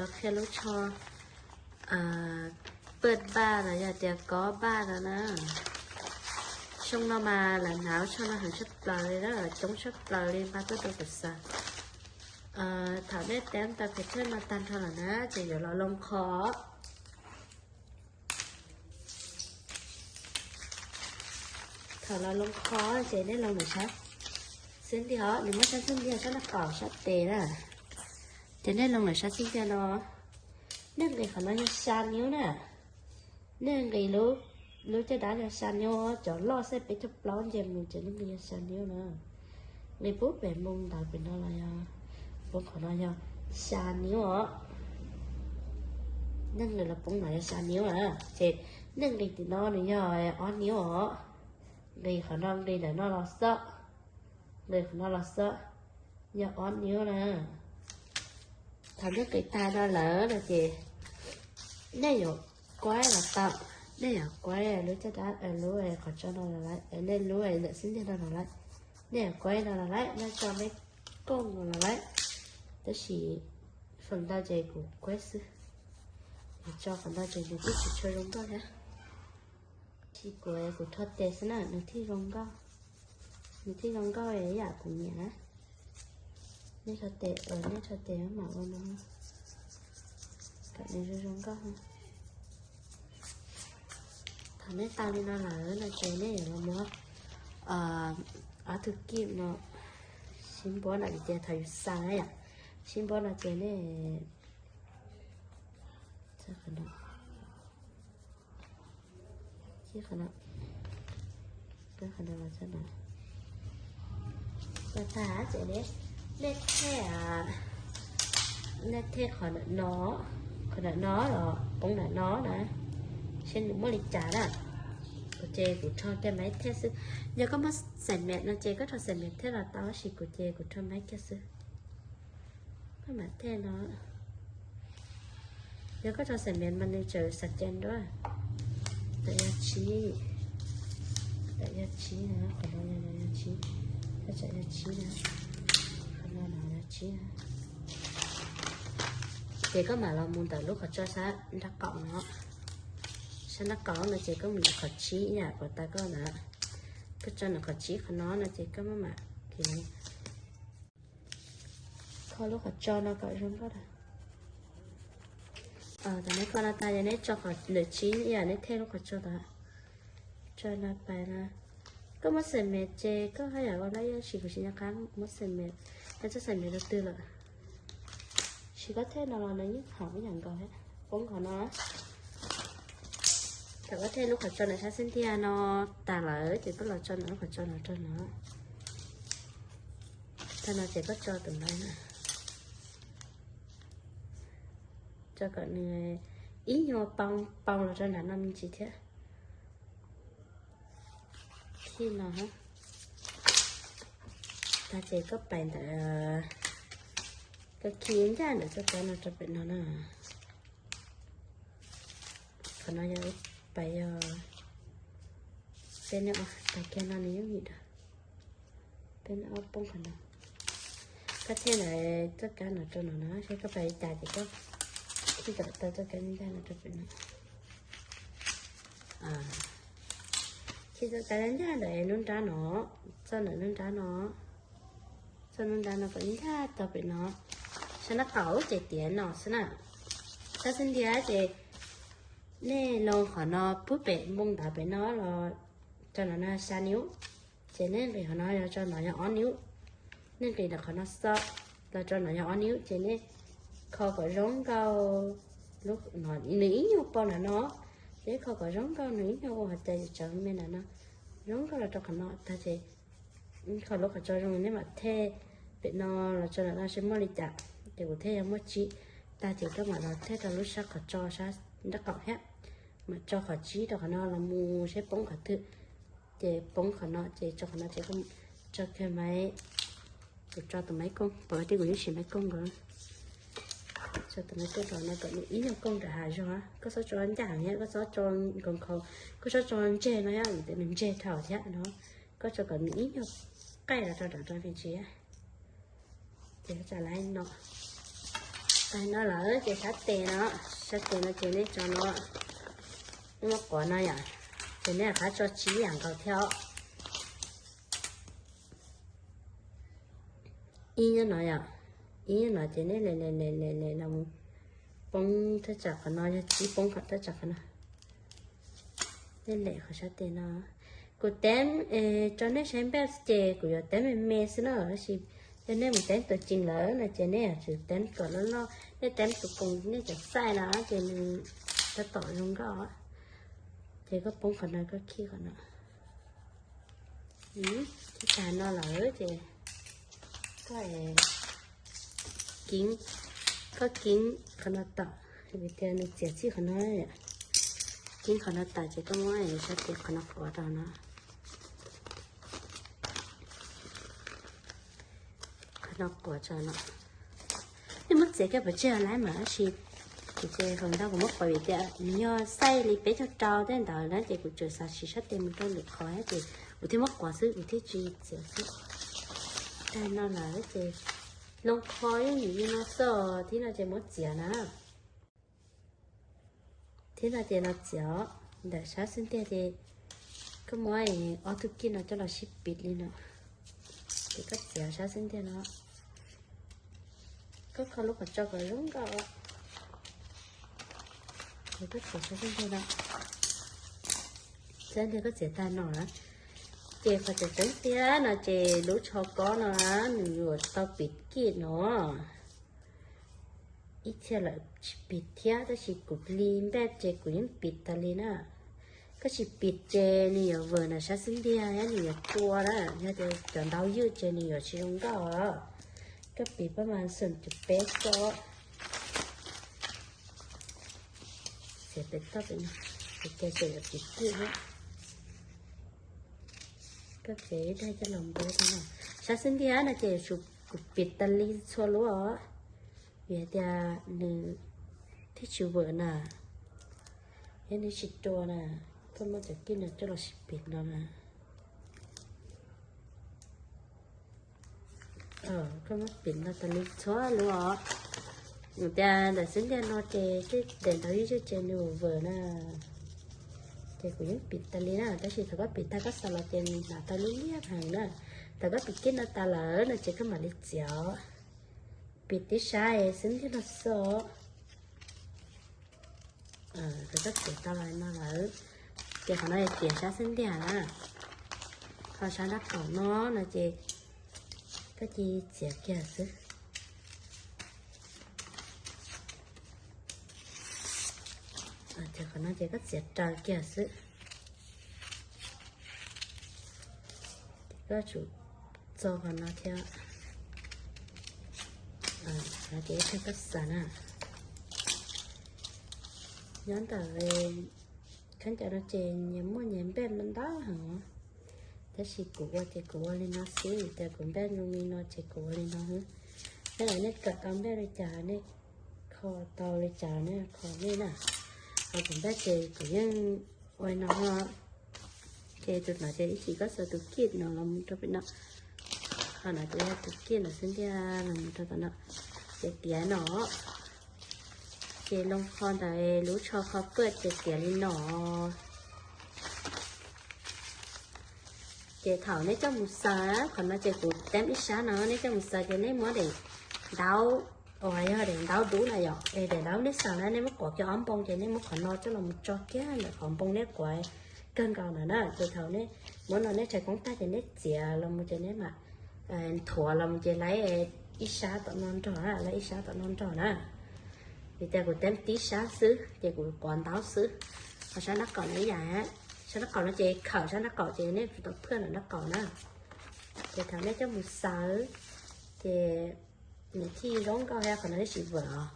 Los qhia lub tsho paj npaj los yog tias kob npaj no na. Xyoo no mas lawv hnav tsho no heev tshaj plaws li na, coob tshaj plaws li npaj tuaj rau kuv xav. Thaum nej teb tau pes tsawg no tag nrho lawm na ces yuav los loo qhov. Thaum los loo qhov ces nej loo lawm sab xub ntiag os, nws muab sab xub ntiag sab nraub qaum sab tes na. Ces nej loo lawm sab xub ntiag no, nej nqis qhov no yog xya niv na. Nej nqis lub caj dab yog xya niv, cov loj xwb peb caug plaub nce mus ces nej nqis yog xya niv na. Nqis pub pem npoo ntawd pem no los yog, poob qhov no yog xya niv os. Nej nqis los poob no yog xya niv na. Ces nej nqis tim no nws yog ob niv os. Nqis qhov no nqis ntawm no los xwb, nqis qhov no los xwb, yog ob niv na. Thaum nej nqis tag no lawm no ces nej yuav kuaib los tau, nej yuav kuaib lub caj dab, lub qhov tso no los lawm, nej lub ntawm xub ntiag no los lawm, nej yuav kuaib no los lawm, nej tso maiv kooj los lawm. Tab sis feem ntau ces kuv kuaib xwb, kuv tso qhov ntawd ces nws twb tsis tshua zoo nkauj thiab. Tab sis kuv, kuv rho tes xwb na nws thiaj zoo nkauj, nws thiaj zoo nkauj ib yam kuv nyiam na. Nej rho tes, nej rho tes mam ua no kom nws zoo zoo nkauj. Thaum nej tau li no lawm no ces nej yuav los muab ob tug kij no sib npuab no, vim tias thaum yus xa na yom, sib npuab no ces nej qhov no, qhov no los txog no, tag ces nej, nej thej, nej thej qhov ntawm no, qhov ntawm no los poob ntawm no na, seb nws muaj li cas na. Kuv ces kuv rho kiag maiv thej xwb. Yog koj muaj xaim mem no ces koj rho xaim mem thej los tau, tab sis kuv ces kuv rho maiv kiag xwb. Koj mam thej no. Yog koj rho xaim mem mas nws tseem xav cees dua. Tawm yog tsib, tawm yog tsib na, qhov no yog tsib, tawm yog tsib na, qhov no no yog tsib na. Ces koj mam los mus ntawm lub qhov tso sab nraub qaum no, sab nraub qaum no ces koj mus ntawm qhov tsib ib yam kuv tau koj ntawd. Koj tso ntawm qhov tsib qhov no no ces koj maj mam kho lub qhov tso no kom zoo nkauj. Thaum neb kho no tag yog neb tso qhov ntawm tsib ib yam neb thej lub qhov tso ntawd, tso no pais na. Koj muab xaim mem ces koj haj yam ua lawm, tab sis kuv tsis nco qab muab xaim mem, neb txoj xaim mem rau twg lawm. Tab sis koj thej no los nws yeej haum ib yam nkaus thiab. Poob qhov no. Thaum koj thej lub qhov tso ntawm sab xub ntiag no tag lawm ces koj los tso ntawm lub qhov tso no rau no. Tag no ces koj tso tus ntawd na, tso kom nws ib nyuag poob poob los rau nram no me ntsis thiab. Khi no, tag ces koj pais ntawm, koj khi ncaj ntawm txoj kab no rau pem no na. Qhov no yog pais yog peb neb, tag kiag no nws yeej vim da, peb neb ob poob qhov no. Koj thej ntawm txoj kab no rau no na, seb koj pais li cas ces koj khi kom tau txoj kab ncaj no rau pem no. Khi txoj kab ncaj ntawm lub nrab no, txoj ntawm lub nrab no, txoj lub nrab no kom ncaj tau pem no. Sab nraub qaum ces tiav no xwb na. Sab xub ntiag ces nej loo qhov no pub pem npoo ntawd pem no los rau no no xya niv. Ces nej nqis qhov no yog rau no yog ob niv. Nej nqis ntawm qhov no xwb los rau no yog ob niv ces nej kho kom zoo nkauj. Nws ib nyuag poob ntawm no, ces kho kom zoo nkauj, nws ib nyuag ua hais tias yus tsawv me ntawm no, zoo nkauj los rau qhov no tag ces kho lub qhov tso zoo nej mam thej pem no los rau ntawm no seb muaj li cas. Ces kuv thej yog muaj tsib, tag ces koj mam los thej rau lub sab qhov tso sab nraub qaum thiab, mam tso qhov tsib rau qhov no los mus seb poob qhov twg. Ces poob qhov no ces tso qhov no ces koj tso kiag maiv, kuv tso tus maiv kooj, pom tias kuv yeej siv maiv kooj nkaus. Tso tus maiv kooj rau no kom nws ib nyuag kooj nram hav zoov. Koj txhob tso ncaj heev thiab koj txhob tso nkaus nkhaus, koj txhob tso ntseg no thiab vim tias nws ntseg dhau thiab no. Koj tso kom nws ib nyuag qaij los rau nram no me ntsis. Ces koj tso li no, Tag no lawm ces sab tes no, sab tes no ces nej tso no, nej muab quav no yom, ces nej rov qab tso tsib yam nkaus thiab os. Ib nyob no yom, ib nyob no ces nej lem lem lem lem lem los poob thaj tsam qhov no, yog tsib poob kom thaj tsam qhov no. Nej lem qhov sab tes no. Kuv teeb tso nej saib npaj ces kuv yuav teeb me me xwb na, tab sis yog nej mus teeb tuam cees lawm no ces nej yuav tsum teeb kom loj loj, nej teeb tus koos nej cov xaij no ces nws tab tom zoo nkauj. Ces koj poob qhov no, koj khij qhov no. Khij tag no lawm ces koj, koj kiv qhov no tom, vim tias nws txiav txij qhov no. Kiv qhov no tas ces koj muab sab tes qhov no quav rau no. Qhov no quav tso no. Nej muab txiav kiag pov tseg lawm mas, tab sis kuv ces hauv ntau kuv muab quav vim tias nws yog xaij li peb caug rau tej ntawd na ces kuv tsuas xav siv sab tes mus rau lwm qhov ces kuv thiaj muab quav xwb, kuv thiaj tsis txiav xwb. Tag no lawm ces loo qho yeej yim li no xwb, thib no ces muab txiav na. Thib no ces los txiav ntawm sab xub ntiag ces koj muab ob tug kij no coj los sib pim li no. Ces koj txiav sab xub ntiag no, koj kho lub qhov tsho kom zoo nkauj. Ces koj txiav sab xub ntiag no, sab ntiag koj txiav tag no na. Ces qhov tseem ceeb tiag no ces lub tsho kob no nws yuav tau pim kij no. Ib txhia lawm tsis pim thiab, tab sis kuv li npaj ces kuv yeej pim tas li na. Koj tsis pim ces nws yuav vwm ntawm sab xub ntiag thiab nws yuav rua na, yog tias cov ntau ywj ces nws yuav tsis zoo nkauj. Koj pim pab mas xoom cum peb ko. Txiav pem toj pem no, ces tseem yuav pim kij thiab. Koj txiav ib daim coj los npau no. Sab xub ntiag no ces yuav tsum kuv pim tas li txhua lub os, vim hais tias nws thiaj tsis vwm na, thiab nws tsis rua na. Koj muab cov kij no coj los sib pim no na. Koj muab pim no tas li txhua lub os. Tias ntawm xub ntiag no ces tej daim ntawd ib zej ces nws vwm na. Ces kuv yeej pim tas li na, tab sis thaum koj pim tag koj xaws los ces nws hnav tau liab liab heev na. Thaum koj pim kij no tas lawm no ces koj mam li txiav. Pim tib sab xub ntiag no xwb. Thaum koj txiav tau li no lawm, ces qhov no yog txiav sab xub ntiag na. Ho sab nraub qaum no no ces koj cia li txiav kiag xwb. Ces qhov no ces koj txiav raws kiag xwb. Koj tsum txo qhov no thiab. Ces ib pliag koj xaws na. Nyob ntawm khaub ncaws no ces nyias muaj nyias npaj ntau heev, tab sis kuv ua ces kuv ua li no xwb, vim tias kuv npaj zoo li no ces kuv ua li no xwb. Yog nej kawm tau npaj li cas nej kho tau li cas nej kho nej na. Ho kuv npaj ces kuv yeej ua li no. Ces tus no ces ib chim koj xaws tus kij no los mus rau pem no. Qhov no ces yog tus kij no xwb ntiag, los mus rau tom no. Ces tiav no, ces loo qho ntawd lub tsho qhov pwj ces tiav li no. Ces thaum nej coj mus xaws, qhov no ces kuv teeb ib sab no, nej coj mus xaws ces nej muab daim ntaub, uas yog daim ntaub dub na yom, es daim ntaub nej xaws na nej muab quav kiag ob npoo ces nej muab qhov no coj los mus tso kiag ntawm qhov npoo nej quav kawg nkaus ntawd na. Ces thaum nej muab no nej tshais koob tag ces nej txiav los mus ces nej mam nthuav los mus ces laib ib sab tom no nrog na, laib ib sab tom no nrog na. Vim tias kuv teeb tib sab xwb ces kuv quav ntaub xwb. Ho sab nraub qaum no ib yam, sab nraub qaum no ces khawm sab nraub qaum ces nej tsum tau phaj nram nraub qaum na. Ces thaum nej coj mus xaws ces nws thiaj zoo nkauj thiab qhov no nej tsis vwm os.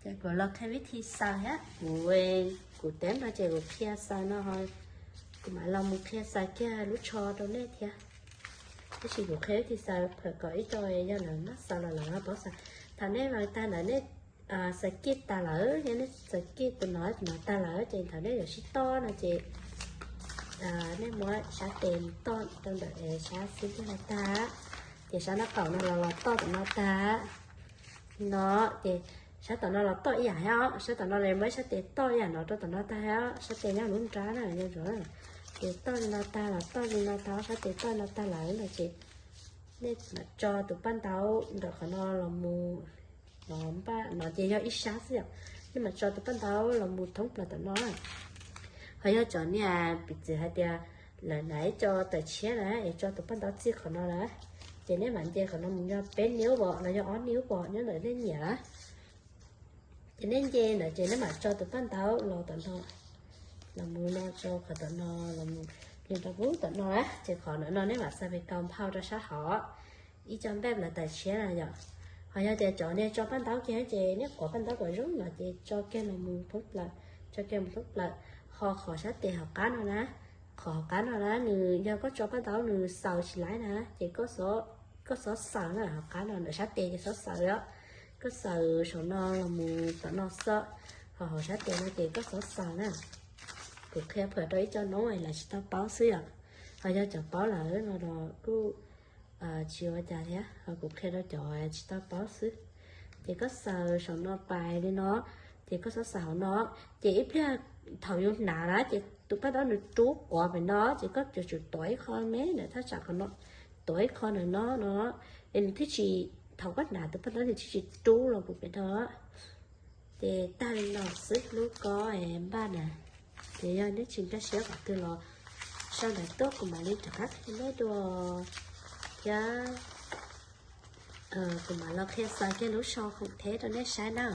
Ces kuv los qhia vib thi xaws thiab, kuv, kuv teeb no ces kuv qhia xaws no ho kuv mam los mus qhia xaws kiag lub tsho rau nej thiab. Tab sis kuv qhia vib thi xaws phawm kom ib co yog lawv mab xaws los lawv ho paub xaws. Thaum nej xaws tag ntawd nej xaws kij tas lawm, yog nej xaws kij tus no tus no tag lawm ces thaum nej yuav sib toj no ces nej muab sab tes toj rau ntawm sab xib tiag no tag, ces sab nraub qaum no los los toj tus no tag. No ces sab tom no los toj ib yam thiab os, sab tom no los muab ib sab tes toj ib yam no rau tom no tag thiab, sab tes nyob lub nrab na, ces toj li no tag los toj li no tag, sab tes toj li no tag lawm no ces nej mam tso tus paj ntaub ntawm qhov no los mus, no ces yog ib sab xwb yom, nej mam tso tus paj ntaub los mus thoob plaws tom no. Ho yog cov niag piv txwv hais tias lawv hnav ib co tawm tshiab na es tso tus paj ntaub txij qhov no na, ces nej mam nce qhov no mus yog peb niub pom los yog ob niub pom nyob ntawm nej nyiam na. Ces nej nce ntawd ces nej mam tso tus paj ntaub los tom no, los mus no tso qhov tom no, los mus nce rau pub tom no na, ces qhov no nej mam xa pes kaus nphau rau sab hauv ib co npej plaws tawm tshiab na yom. Ho yog tias cov niag tso paj ntaub kiag ces nej quav paj ntaub kom zoo no ces tso kiag los mus thoob plaws, tso kiag mus thoob plaws. Ho qhov sab tes hauv qab no na, qhov hauv qab no na nws yog koj tso paj ntaub nws xaws tsis laib na ces koj xob xaws na, hauv qab no ntawm sab tes ces xob xaws os, koj xaws saum no los mus tom no xwb, ho hauv sab tes no ces koj xob xaws na. Kuv qhia phawm rau ib co noob lawv tsis tau paub xwb yom, ho yog cov paub lawm no los kuj tsis ua cas thiab, ho kuv qhia rau cov tsis tau paub xwb. Ces koj xaws saum no pais li no, ces koj xob xaws hauv no, ces ib pliag thaum yus hnav na ces tus paj ntaub nws rub quav pem no ces koj yuav tsum tuav ib qho me ntawm thaj tsam qhov no, tuav ib qho ntawm no no, es nws thiaj tsis, thaum koj hnav tus paj ntaub nws thiaj tsis rub los mus pem no. Ces tag li no xwb lub kob npaj na. Ces yog nej tsis nkag siab qhov twg los sau ntawv tuaj kuv mam li rov qab qhia nej dua thiab, kuv mam los qhia xaws kiag lub sau khoom theb rau nej saib na.